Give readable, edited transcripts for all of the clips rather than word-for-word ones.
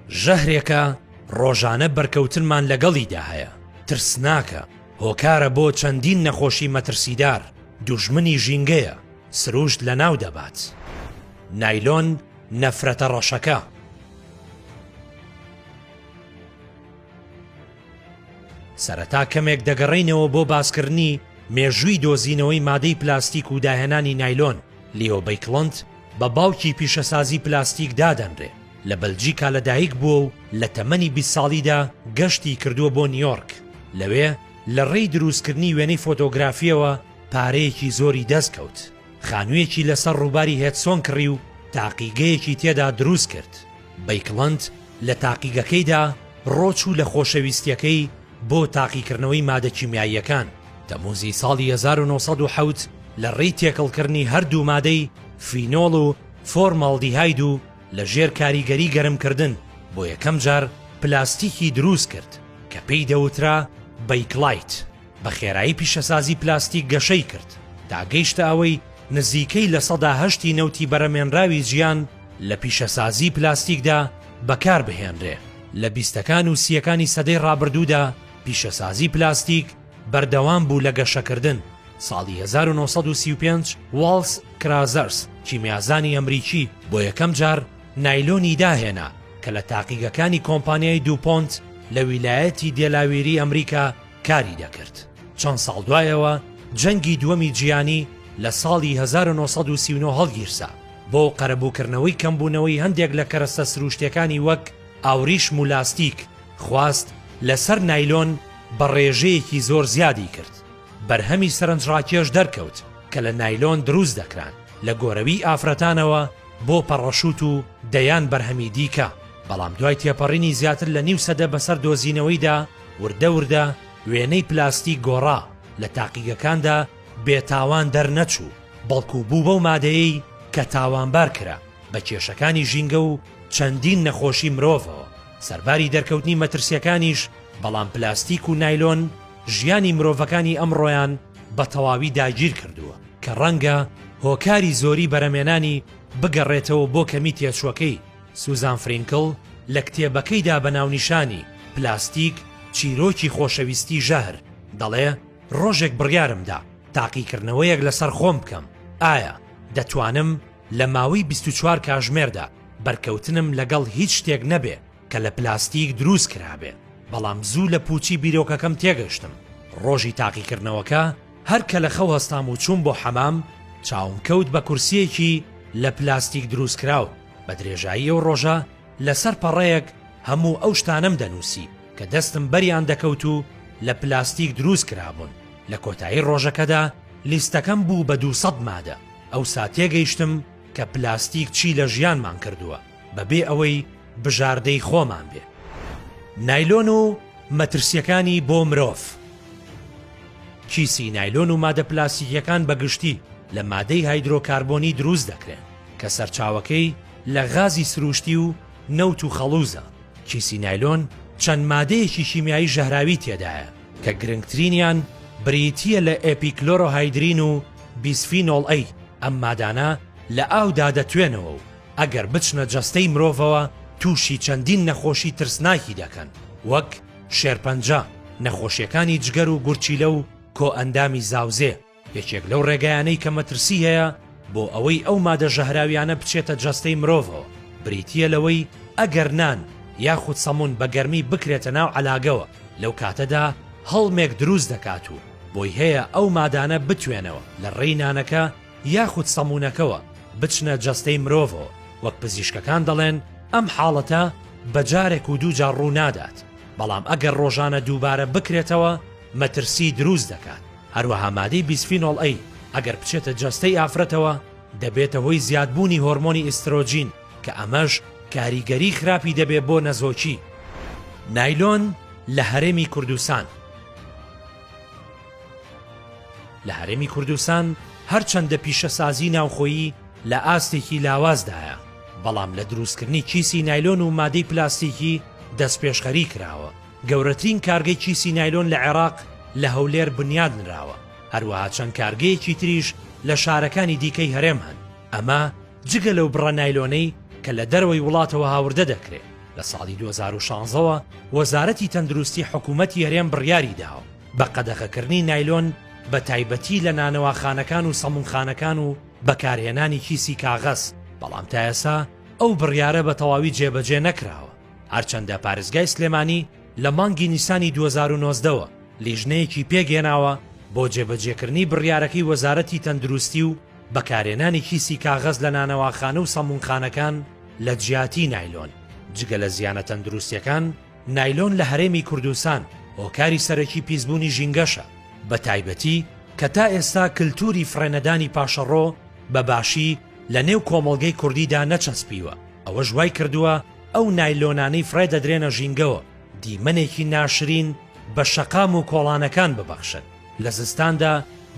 ژەهرێکە ڕۆژانە بەرکەوتنمان لەگەڵیدا هەیە، ترسناکە، هۆکارە بۆ چەندین نەخۆشی مەترسیدار، دوژمنی ژینگەیە، سروشت لەناو دەبات. نایلۆن نەفرەتە ڕەشەکە. سەرەتا کەمێک دەگەڕێینەوە بۆ باسکردنی مێژووی دۆزینەوەی مادەی پلاستیک و داهێنانی نایلۆن، لیۆ بەیکڵنت بە باوکی پیشەسازی پلاستیک دادەنرێ، لە بەلجیکا لەدایک بووە و لە تەمەنی 20 ساڵیدا گەشتی کردووە بۆ نیۆرک، لەوێ لە ڕێی دروستکردنی وێنەی فۆتۆگرافییەوە پارەیەکی زۆری دەست کەوت، خانوویەکی لەسەر ڕووباری هێدسۆن کڕی و تاقیگەیەکی تێدا دروست کرد. بەیکڵنت لە تاقیگەکەیدا ڕۆچوو لە خۆشەویستیەکەی بۆ تاقیکردنەوەی مادە کیمیاییەکان، تەموزی ساڵی 1907 لە ڕێی تێکەڵکردنی هەردوو مادەی فینۆڵ و فۆرماڵدیهاید و لە ژێر کاریگەری گەرمکردن بۆ یەکەم جار پلاستیکی دروست کرد کە پێی دەوترا بەیکلایت. بە خێرایی پیشەسازی پلاستیک گەشەی کرد تا گەیشتە ئەوەی نزیکەی 8% ی نەوتی بەرەمێنراوی جیان لە پیشەسازی پلاستیکدا بەکار بهێنرێ. لە بیستەکان و سییەکانی سەدەی ڕابردوودا پیشەسازی پلاستیک بەردەوام بوو لە گەشەکردن. ساڵی 1935 واڵس کرازەرس کیمیازانی ئەمریکی بۆ یەکەم جار نایلۆنی داهێنا کە لە تاقیگەکانی کۆمپانیای دوپۆنت لە ویلایەتی دێلاویری ئەمریکا کاری دەکرد. چەند ساڵ دوایەوە جەنگی دووەمی جیهانی لە ساڵی 1939 هەڵگیرسا بۆ قەرەبووکردنەوەی کەمبوونەوەی هەندێک لە کەرەستە سروشتیەکانی وەک ئاوریشم و لاستیک، خواست لەسەر نایلۆن بە ڕێژەیەکی زۆر زیادی کرد. بەرهەمی سەرنجڕاکێش دەرکەوت کە لە نایلۆن دروست دەکران، لە گۆرەویی ئافرەتانەوە بۆ پەڕەشوت و دەیان بەرهەمی دیکە، بەڵام دوای تێپەڕینی زیاتر لە نیو سەدە بەسەر دۆزینەوەیدا، وردە وردە وێنەی پلاستیک گۆڕا، لە تاقیگەکاندا بێتاوان دەرنەچوو، بەڵکو بوو بەو مادەیەی کە تاوانبار کرا بە کێشەکانی ژینگە و چەندین نەخۆشی مرۆڤەوە، سەرباری دەرکەوتنی مەترسیەکانیش، بەڵام پلاستیک و نایلۆن ژیانی مرۆڤەکانی ئەمڕۆیان بە تەواوی داگیر کردووە، کە ڕەنگە هۆکاری زۆری بەرەمێنانی بگەڕێتەوە بۆ کەمی تێچووەکەی. سوزان فرینکڵ لە کتێبەکەیدا بە ناونیشانی، پلاستیک، چیرۆکی خۆشەویستی ژەهر، دەڵێ، ڕۆژێک بڕیارم دا تاقیکردنەوەیەک لەسەر خۆم بکەم، ئایا دەتوانم لە ماوەی 24 کاژمێردا بەرکەوتنم لەگەڵ هیچ شتێک نەبێ کە لە پلاستیک دروست کرابێ، بەڵام زوو لە پووچی بیرۆکەکەم تێگەشتم. ڕۆژی تاقیکردنەوەکە هەر کە لە خەو هەستام و چووم بۆ حەمام، چاوم کەوت بە کورسییەکی لە پلاستیک دروستکراو، بە درێژایی ئەو ڕۆژە لەسەر پەڕەیەک هەموو ئەو شتانەم دەنووسی کە دەستم بەریان دەکەوت و لە پلاستیک دروست کرابوون، لە کۆتایی ڕۆژەکەدا لیستەکەم بوو بە 200 مادە، ئەوسا تێگەیشتم کە پلاستیک چی لە ژیانمان کردووە بەبێ ئەوەی بژاردەی خۆمان بێ. نایلۆن و مەترسییەکانی بۆ مرۆڤ. کیسی نایلۆن و مادە پلاستیکیەکان بە گشتی لە مادەی هایدرۆکاربۆنی دروست دەکرێن کە سەرچاوەکەی لە غازی سروشتی و نەوت و خەڵوزە. کیسی نایلۆن چەند مادەیەکی کیمیایی ژەهراوی تێدایە کە گرنگترینیان بریتییە لە ئێپیکلۆرۆهایدرین و بیسفینۆڵ ئەی، ئەم مادانە لە ئاودا دەتوێنەوە و ئەگەر بچنە جەستەی مرۆڤەوە تووشی چەندین نەخۆشی ترسناکی دەکەن وەک، شێرپەنجە، نەخۆشیەکانی جگەر و گورچیلە و کۆئەندامی زاوزێ، یەکێک لەو ڕێگایانەی کە مەترسی هەیە بۆ ئەوەی ئەو مادە ژەهراویانە بچێتە جەستەی مرۆڤەوە بریتییە لەوەی ئەگەر نان یاخود سەمون بە گەرمی بکرێتە ناو عەلاگەوە لەو کاتەدا هەڵمێک دروست دەکات و بۆی هەیە ئەو مادانە بتوێنەوە لە ڕێی نانەکە یاخود سەمونەکەوە بچنە جەستەی مرۆڤەوە، وەک پزیشکەکان دەڵێن ئەم حاڵەتە بە جارێک و دووجار ڕوو نادات، بەڵام ئەگەر ڕۆژانە دووبارە بکرێتەوە مەترسی دروست دەکات، هەروەها مادەی بیسفینۆڵ ئەی ئەگەر بچێتە جەستەی ئافرەتەوە دەبێتە هۆی زیادبوونی هۆرمۆنی ئیسترۆجین کە ئەمەش کاریگەری خراپی دەبێ بۆ نەزۆکی. نایلۆن لە هەرێمی کوردستان. لە هەرێمی کوردستان هەرچەندە پیشەسازی ناوخۆیی لە ئاستێکی لاوازدایە، بەڵام لە دروستکردنی کیسی نایلۆن و مادەی پلاستیکی دەستپێشخەری کراوە، گەورەترین کارگەی کیسی نایلۆن لە عێراق لە هەولێر بنیاد نراوە، هەروەها چەند کارگەیەکی تریش لە شارەکانی دیکەی هەرێم هەن، ئەمە جگە لەو بڕە نایلۆنەی کە لە دەرەوەی وڵاتەوە هاوردە دەکرێ. لە ساڵی 2016 وە وەزارەتی تەندروستی حکوومەتی هەرێم بڕیاری داوە بە قەدەغەکردنی نایلۆن بە تایبەتی لە نانەواخانەکان و سەمونخانەکان و بەکارهێنانی کیسی کاغەز، بەڵام تا ئێستا ئەو بڕیارە بە تەواوی جێبەجێ نەکراوە. هەرچەندە پارێزگای سلێمانی لە مانگی نیسانی 2019 وە لیژنەیەکی پێکهێناوە بۆ جێبەجێکردنی بڕیارەکەی وەزارەتی تەندروستی و بەکارهێنانی کیسی کاغەز لە نانەواخانە و سەمونخانەکان لە جیاتی نایلۆن. جگە لە زیانە تەندروستیەکان، نایلۆن لە هەرێمی کوردستان هۆکاری سەرەکی پیسبوونی ژینگەشە، بە تایبەتی کە تا ئێستا کلتوری فڕێنەدانی پاشەڕۆ بە باشی لە نێو کۆمەڵگەی کوردیدا نەچەسپیوە، ئەوەش وای کردووە ئەو نایلۆنانەی فڕێ دەدرێنە ژینگەوە دیمەنێکی ناشرین بە شەقام و کۆڵانەکان ببەخشن، لە زستاندا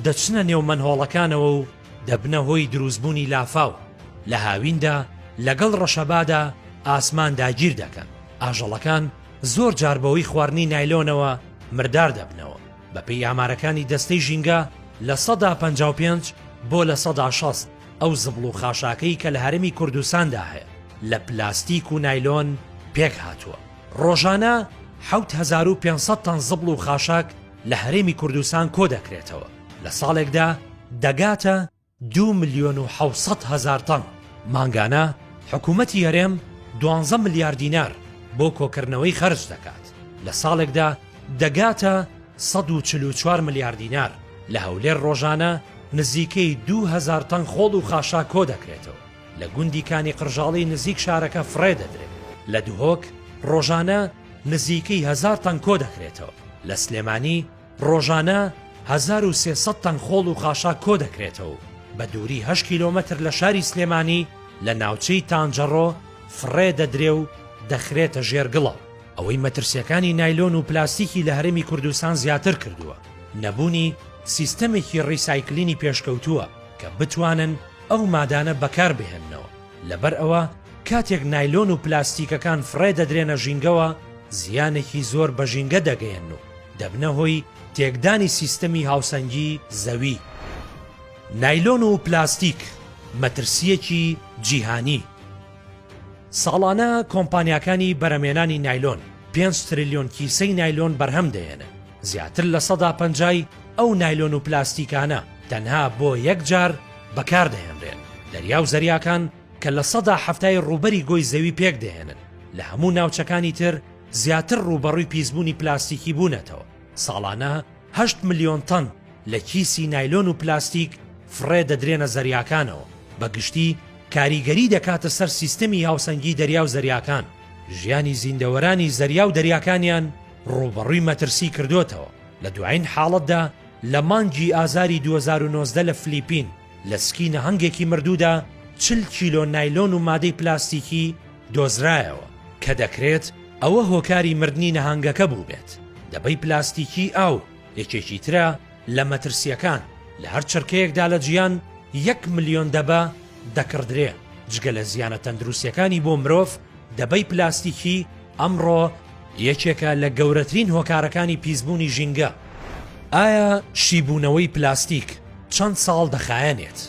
دەچنە نێو مەنهۆڵەکانەوە و دەبنە هۆی دروستبوونی لافاو، لە هاویندا لەگەڵ ڕەشەبادا ئاسمان داگیر دەکەن، ئاژەڵەکان زۆر جار بەهۆی خواردنی نایلۆنەوە مردار دەبنەوە، بەپێی ئامارەکانی دەستەی ژینگە 55% بۆ 60% ئەو زبڵ و خاشاکەی کە لە هەرێمی کوردستاندا هەیە لە پلاستیک و نایلۆن پێکهاتووە. ڕۆژانە 7500 تەن زبڵ و خاشاک لە هەرێمی کوردستان کۆدەکرێتەوە، لە ساڵێکدا دەگاتە دوو ملیۆن و 700 هەزار تەن. مانگانە حکوومەتی هەرێم دوانزە ملیار دینار بۆ کۆکردنەوەی خەرج دەکات، لە ساڵێکدا دەگاتە 144 ملیار دینار. لە هەولێر ڕۆژانە نزیکەی 2000 تەن خۆڵ و خاشاک کۆدەکرێتەوە، لە گوندی کانی قڕژاڵی نزیک شارەکە فڕێ دەدرێت. لە دهۆک ڕۆژانە نزیکەی هەزار تەن کۆدەکرێتەوە. لە سلێمانی ڕۆژانە 1300 تەن خۆڵ و خاشاک کۆدەکرێتەوە و بە دووری هەشت کیلۆمەتر لە شاری سلێمانی لە ناوچەی تانجەڕۆ فڕێ دەدرێ و دەخرێتە ژێر گڵەوە. ئەوەی مەترسییەکانی نایلۆن و پلاستیکی لە هەرێمی کوردستان زیاتر کردووە، نەبوونی سیستەمێکی ڕیسایکلینی پێشکەوتووە کە بتوانن ئەو مادانە بەکار بهێننەوە، لەبەر ئەوە کاتێک نایلۆن و پلاستیکەکان فڕێ دەدرێنە ژینگەوە زیانێکی زۆر بە ژینگە دەگەیەنن و دەبنە هۆی تێکدانی سیستەمی هاوسەنگی زەوی. نایلۆن و پلاستیک مەترسییەکی جیهانی. ساڵانە کۆمپانیاکانی بەرهەمێنانی نایلۆن پێنج تریلیۆن کیسەی نایلۆن بەرهەم دەهێنن، زیاتر لە سەدا پەنجای ئەو نایلۆن و پلاستیکانە تەنها بۆ یەک جار بەکار دەهێنرێن. دەریا و زەریاکان کە لە سەدا حەفتای ڕووبەری گۆی زەوی پێک دەهێنن، لە هەموو ناوچەکانی تر زیاتر ڕووبەڕووی پیسبوونی پلاستیکی بوونەتەوە. ساڵانە هەشت ملیۆن تەن لە کیسی نایلۆن و پلاستیک فڕێ دەدرێنە زەریاکانەوە، بە گشتی کاریگەری دەکاتە سەر سیستەمی هاوسەنگی دەریا و زەریاکان، ژیانی زیندەوەرانی زەریا و دەریاکانیان ڕووبەڕووی مەترسی کردۆتەوە، لە دوایین حاڵەتدا لە مانگی ئازاری 2019 لە فلیپین لە سکی نەهەنگێکی مردوودا 40 کیلۆ نایلۆن و مادەی پلاستیکی دۆزرایەوە، کە دەکرێت ئەوە هۆکاری مردنی نەهەنگەکە بووبێت. دەبەی پلاستیکیی ئاو یەکێکی ترە لە مەترسییەکان، لە هەر چرکەیەکدا لە جیهان یەک ملیۆن دەبە دەکڕدرێ، جگە لە زیانە تەندروستییەکانی بۆ مرۆڤ، دەبەی پلاستیکی ئەمڕۆ یەکێکە لە گەورەترین هۆکارەکانی پیسبوونی ژینگە. ئایا شیبوونەوەی پلاستیک چەند ساڵ دەخایەنێت؟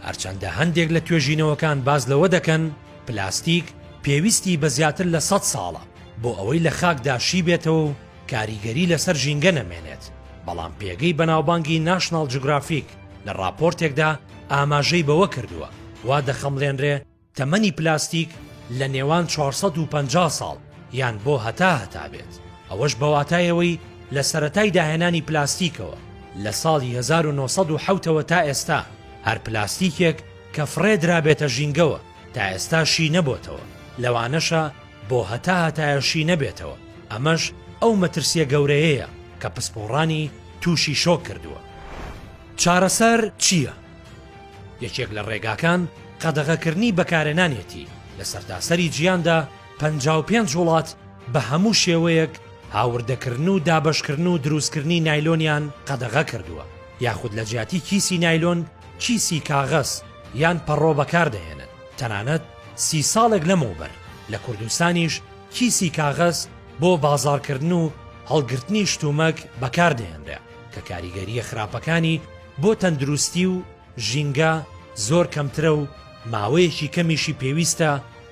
هەرچەندە هەندێک لە توێژینەوەکان باس لەوە دەکەن پلاستیک پێویستی بە زیاتر لە سەد ساڵە بۆ ئەوەی لە خاکدا شی بێتەوە و کاریگەری لەسەر ژینگە نەمێنێت، بەڵام پێگەی بەناوبانگی ناشناڵ جوگرافیک لە ڕاپۆرتێکدا ئاماژەی بەوە کردووە وا دەخەمڵێنرێ تەمەنی پلاستیک لە نێوان 450 ساڵ یان بۆ هەتا هەتا بێت، ئەوەش بە واتای ئەوەی لە سەرەتای داهێنانی پلاستیکەوە لە ساڵی 1970 ەوە تا ئێستا هەر پلاستیکێک کە فڕێ درابێتە ژینگەوە تا ئێستا شی نەبۆتەوە، لەوانەشە بۆ هەتا هەتایە شی نەبێتەوە، ئەمەش ئەو مەترسییە گەورەیەیە کە پسپۆڕانی تووشی شۆک کردووە. چارەسەر چییە؟ یەکێک لە ڕێگاکان قەدەغەکردنی بەکارهێنانیەتی، لە سەرتاسەری جیهاندا 55 وڵات بە هەموو شێوەیەک هاوردەکردن و دابەشکردن و دروستکردنی نایلۆنیان قەدەغە کردووە، یاخود لە جیاتی کیسی نایلۆن کیسی کاغەز یان پەڕۆ بەکاردەهێنن، تەنانەت سی ساڵێک لەمەوبەر لە کوردستانیش کیسی کاغەز بۆ بازاڕکردن و هەڵگرتنی شتومەک بەکاردەهێنرا کە کاریگەرییە خراپەکانی بۆ تەندروستی و ژینگە زۆر کەمترە و ماوەیەکی کەمیشی پێویستە.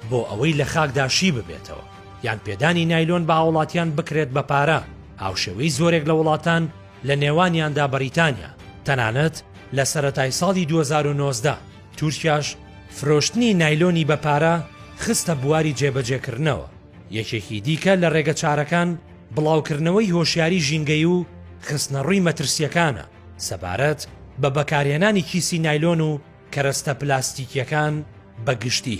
بۆ ئەوەی لە خاکدا شی ببێتەوە، یان پێدانی نایلۆن بە هاوڵاتیان بکرێت بە پارە، هاوشێوەی زۆرێک لە وڵاتان لە نێوانیاندا بەریتانیا، تەنانەت لە سەرەتای ساڵی 2019 تورکیاش فرۆشتنی نایلۆنی بە پارە خستە بواری جێبەجێکردنەوە. یەکێکی دیکە لە ڕێگەچارەکان بڵاوکردنەوەی هۆشیاری ژینگەیی و خستنەڕووی مەترسییەکانە سەبارەت بە بەکارهێنانی کیسی نایلۆن و کەرەستە پلاستیکییەکان بە گشتی.